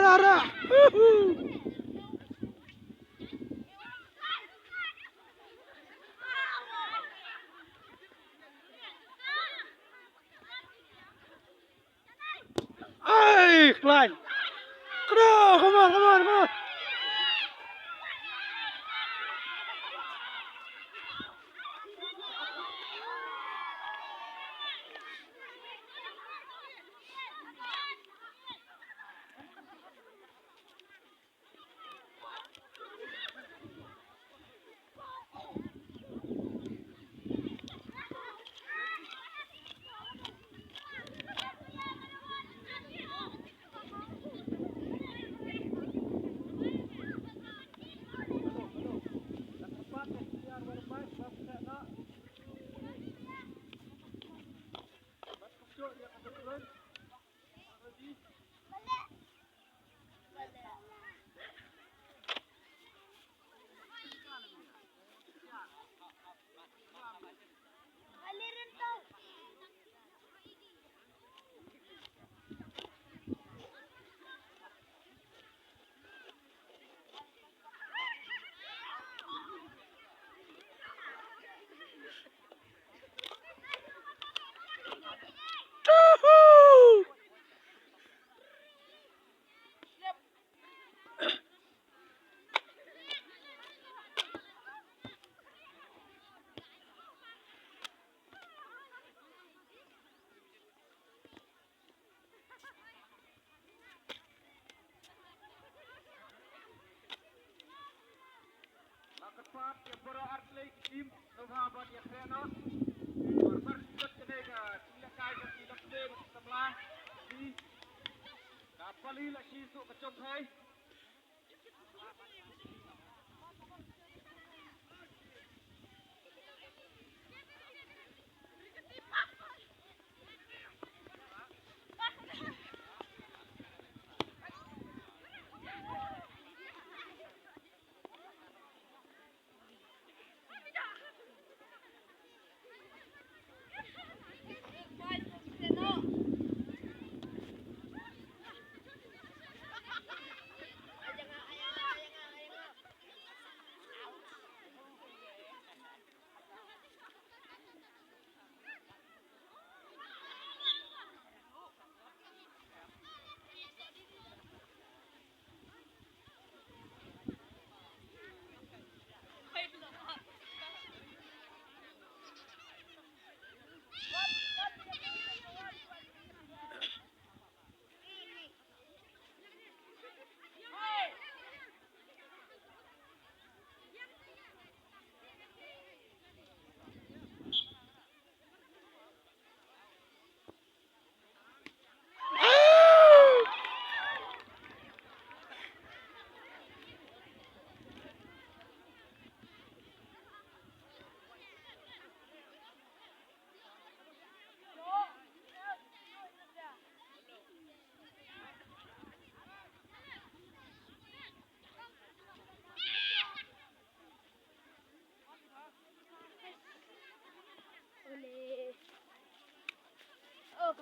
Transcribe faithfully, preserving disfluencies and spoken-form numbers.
Ara. Ai, klein. Kena, come on, come on, come on. La kyrpad ïa baroh artylli ki team sngewbha ban ïakren noh. Mar mar jingkut kane ka jinglehkai ka ki lap dei bad ki samla. Ki ka pali la shi suk ka jong thai. Ole. Oh,